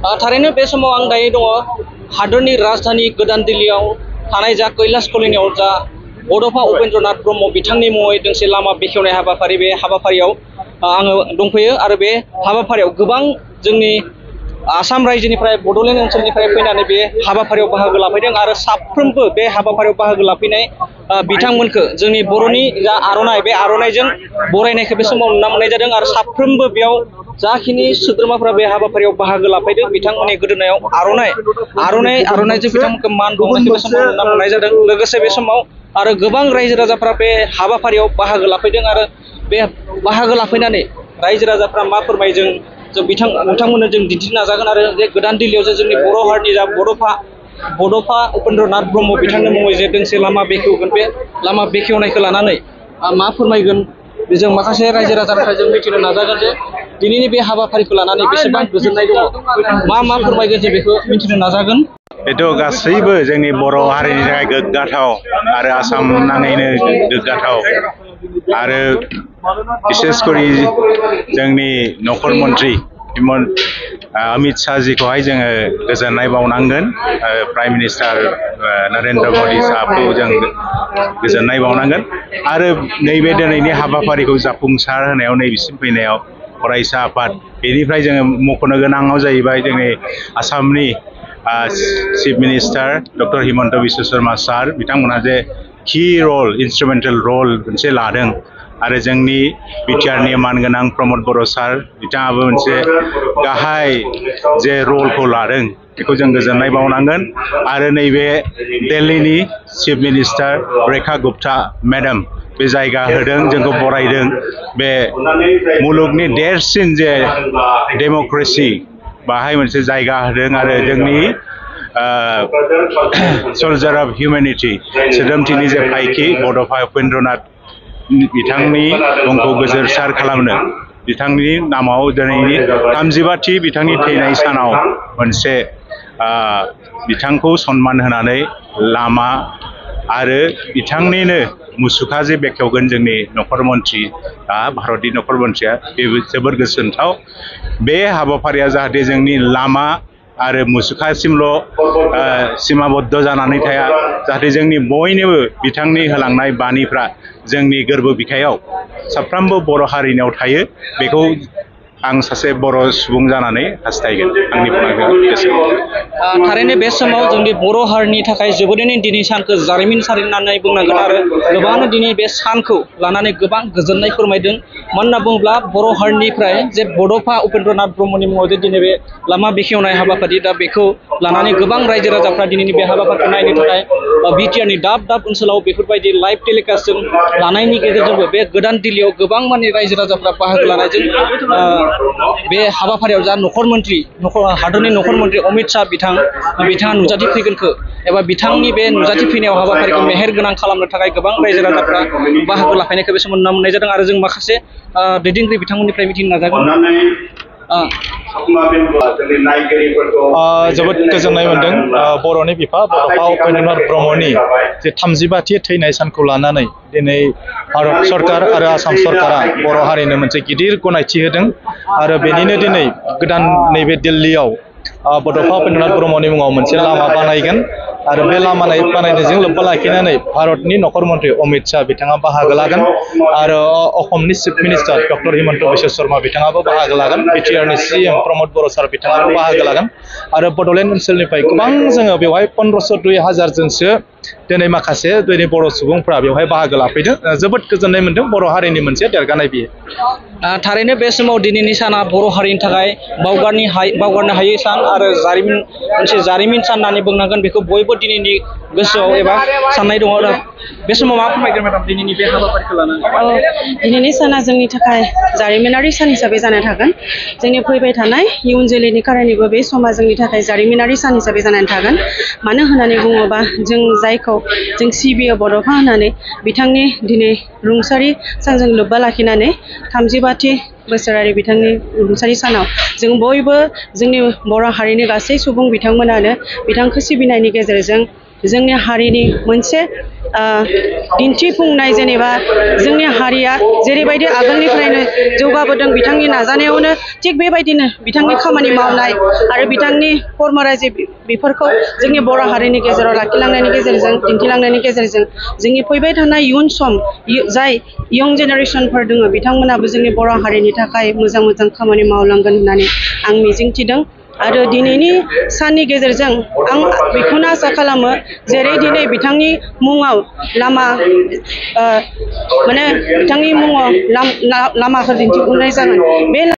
थारैनो बे समाव आं दायो दङ हादरनि राजधानी गोदान दिल्लीयाव थानाय जा कैलाश कलोनीयाव जा बड'फा उपेन्द्रनाथ ब्रह्म बिथांनि मुङै दोंसे लामा बेखेवनाय हाबाफारि बे हाबाफारियाव आङो दंफैयो आरो बे हाबाफारियाव गोबां जोंनि आसाम रायजोनिफ्राय बड'लेण्ड ओनसोलनिफ्राय फैनानै बे हाबाफारियाव बाहागो लाफैदों आरो साफ्रोमबो बे हाबाफारियाव बाहागो लाफैनाय बिथांमोनखौ जोंनि बर'नि जा आर'नाइ बे आर'नाइजों बरायनायखौ बे समाव नुनो मोननाय जादों आरो साफ्रोमबो बेयाव जाखिनि सोद्रोमाफोरा बे हाबाफारियाव बाहागो लाफैदों बिथांमोननि गोदोनायाव आर'नाइजों बिथांमोनखौ मान बावनायखौ बे समाव नुनो मोननाय जादों। लोगोसे बे समाव आरो गोबां रायजो राजाफ्रा बे हाबाफारियाव बाहागो लाफैदों आरो बे बाहागो लाफैनानै रायजो राजाफ्रा मा फोरमायदों जों बिथांमोननो जों दिन्थिनो नाजागोन आरो जे गोदान दिल्लीयाव जे जोंनि बर' हारिनि जा बड'फा उपेन्द्रनाथ ब्रह्म बिथांनि मुङै जे दोंसे लामा बेखेवगोन बे लामा बेखेवनायखौ लानानै मा फोरमायगोन जों माखासे रायजो राजानिफ्राय जों मिथिनो नाजागोन जे दिनैनि बे हाबाफारिखौ लानानै बेसेबां गोजोननाय दङ मा फोरमायगोन जों बेखौ मिथिनो नाजागोन। बेथ' गासैबो जोंनि बर' हारिनि थाखाय गोग्गाथाव आरो आसाम नाङैनो गोग्गाथाव आरो बिसेसकरि जोंनि नखर मन्त्रि अमित शाहजीखौहाय जोङो गोजोननाय बावनांगोन। प्राइम मिनिस्टार नरेन्द्र मदि साहबखौ जों गोजोननाय बावनांगोन आरो नैबे दिनैनि हाबाफारिखौ जाफुंसार होनायाव नैबेसिम फैनायाव फरायसा आफाद बेनिफ्राय जोङो मख'नो गोनाङाव जाहैबाय जोंनि आसामनि chief minister doctor Himanta Biswa Sarma sir बिथांमोनहा जे की रल इन्सट्रुमेन्टेल रल मोनसे लादों आरो जोंनि बिटिआरनि मानगोनां प्रमद बर' सार बिथाङाबो मोनसे गाहाय जे रलखौ लादों बेखौ जों गोजोननाय बावनांगोन आरो नैबे दिल्लीनि chief minister Rekha Gupta madam बे जायगा होदों जोंखौ बरायदों बे मुलुगनि देरसिन जे डेम'क्रेसि बाहाय मोनसे जायगा होदों आरो जोंनि सल्जार अफ हिउमेनिटि सोद्रोमथिनि जे फायखि बड'फा उपेन्द्रनाथ बिथांनि मुंखौ गोजोरसार खालामनो बिथांनि नामाव दिनैनि 35थि बिथांनि थैनाय सानाव मोनसे बिथांखौ सनमान होनानै लामा आरो बिथांनिनो मुसुखा जे बेखेवगोन जोंनि नखर मन्त्रि भारतनि नखर मन्त्रिया बेबो जोबोर गोजोनथाव। बे हाबाफारिया जाहाथे जोंनि लामा आरो मुसुखासिमल' सिमाबद्ध जानानै थाया जाहाथे जोंनि बयनिबो बिथांनि होलांनाय बानिफ्रा जोंनि गोरबो बिखायाव साफ्रोमबो बर' हारिनियाव थायो बेखौ आं सासे बर' सुबुं जानानै हास्थायगोन। आंनि बुंनायखौ गोसो थारैनो बे समाव जोंनि बर' हारिनि थाखाय जोबोरैनो दिनै सानखौ जारिमिन होननानै बुंनांगोन आरो गोबाङानो दिनै बे सानखौ लानानै गोबां गोजोननाय फोरमायदों। मानो होनना बुङोब्ला बर' हारिनिफ्राय जे बड'फा उपेन्द्रनाथ ब्रह्मनि मुङाव जे दिनै बे लामा बेखेवनाय हाबाफारि दा बेखौ लानानै गोबां रायजो राजाफ्रा दिनैनि बे हाबाफारिखौ नायनो थाखाय बिटिआरनि दाब ओनसोलाव बेफोरबायदि लाइभ टेलिकास्टजों लानायनि गेजेरजोंबो बे गोदान दिल्लीयाव गोबां माने रायजो राजाफ्रा बाहागो लानायजों बे हाबाफारियाव जा हादरनि नखर मन्त्रि अमित शाह बिथाङा नुजाथिफैगोनखौ एबा बिथांनि बे नुजाथिफैनायाव हाबाफारिखौ मेहेर गोनां खालामनो थाखाय गोबां रायजो राजाफ्रा बाहागो लाफैनायखौ बे समाव नुनो मोननाय जादों आरो जों माखासे दैदेनगिरि बिथांमोननिफ्राय मिथिनो नाजागोन। जोबोद गोजोननाय मोन्दों। बर'नि बिफा बड'फा उपेन्द्रनाथ ब्रह्मनि जे 35थि थैनाय सानखौ लानानै दिनै भारत सरकार आरो आसाम सरकारा बर' हारिनो मोनसे गिदिर गनायथि होदों आरो बेनिनो दिनै गोदान नैबे दिल्लीयाव बड'फा उपेन्द्रनाथ ब्रह्मनि मुङाव मोनसे लामा बानायगोन आरो बे लामा बानायनायजों लोब्बा लाखिनानै भारतनि नखर मन्त्रि अमित शाह बिथाङा बाहागो लागोन आरो असमनि chief minister doctor Himanta Biswa Sarma बिथाङाबो बाहागो लागोन। बिटिआरनि CM प्रमद बर' सार बिथाङाबो बाहागो लागोन आरो बड'लेण्ड ओनसोलनिफ्राय गोबां जोङो बेवहाय 1500-2000 जोनसो दिनै माखासे दिनै बर' सुबुंफ्रा बेवहाय बाहागो लाफैदों। जोबोद गोजोननाय मोन्दों। बर' हारिनि मोनसे देरगानाय बियो। थारैनो बे समाव दिनैनि साना बर' हारिनि थाखाय बावगारनो हायै सान आरो मोनसे जारिमिन सान होननानै बुंनांगोन। बेखौ बयबो दिनैनि गोसोआव एबा साननाय दङ आरो बे समाव मा फोरमायगोन मेडाम दिनैनि बे हाबाफारिखौ लानानै? दिनैनि साना जोंनि थाखाय जारिमिनारि सान हिसाबै जाना थागोन। जोंनि फैबाय थानाय इयुन जोलैनि थाखायबो बे समा जोंनि थाखाय जारिमिनारि सान हिसाबै जानानै थागोन। मानो होननानै बुङोबा जों जायखौ जों सिबियो बड'फा होननानै बिथांनि दिनै रुंसारि सानजों लोब्बा लाखिनानै 35थि बोसोरारि बिथांनि रुंसारि सानाव जों बयबो जोंनि बर' हारिनि गासै सुबुं बिथांमोनानो बिथांखौ सिबिनायनि गेजेरजों जोंनि हारिनि मोनसे दिन्थिफुंनाय जेनेबा जोंनि हारिया जेरैबायदि आगोलनिफ्रायनो जौगाबोदों बिथांनि नाजानायावनो थिग बेबायदिनो बिथांनि खामानि मावनाय आरो बिथांनि कर्मराजि बेफोरखौ जोंनि बर' हारिनि गेजेराव लाखिलांनायनि गेजेरजों दिन्थिलांनायनि गेजेरजों जोंनि फैबाय थानाय इयुन सम जाय यं जेनेरेसनफोर दङ बिथांमोनाबो जोंनि बर' हारिनि थाखाय मोजां मोजां खामानि मावलांगोन होननानै आं मिजिंथिदों आरो दिनैनि साननि गेजेरजों आं बेखौनो आसा खालामो जेरै दिनै बिथांनि मुङाव लामा माने बिथांनि मुङाव लामाखौ दिन्थिफुंनाय जागोन बे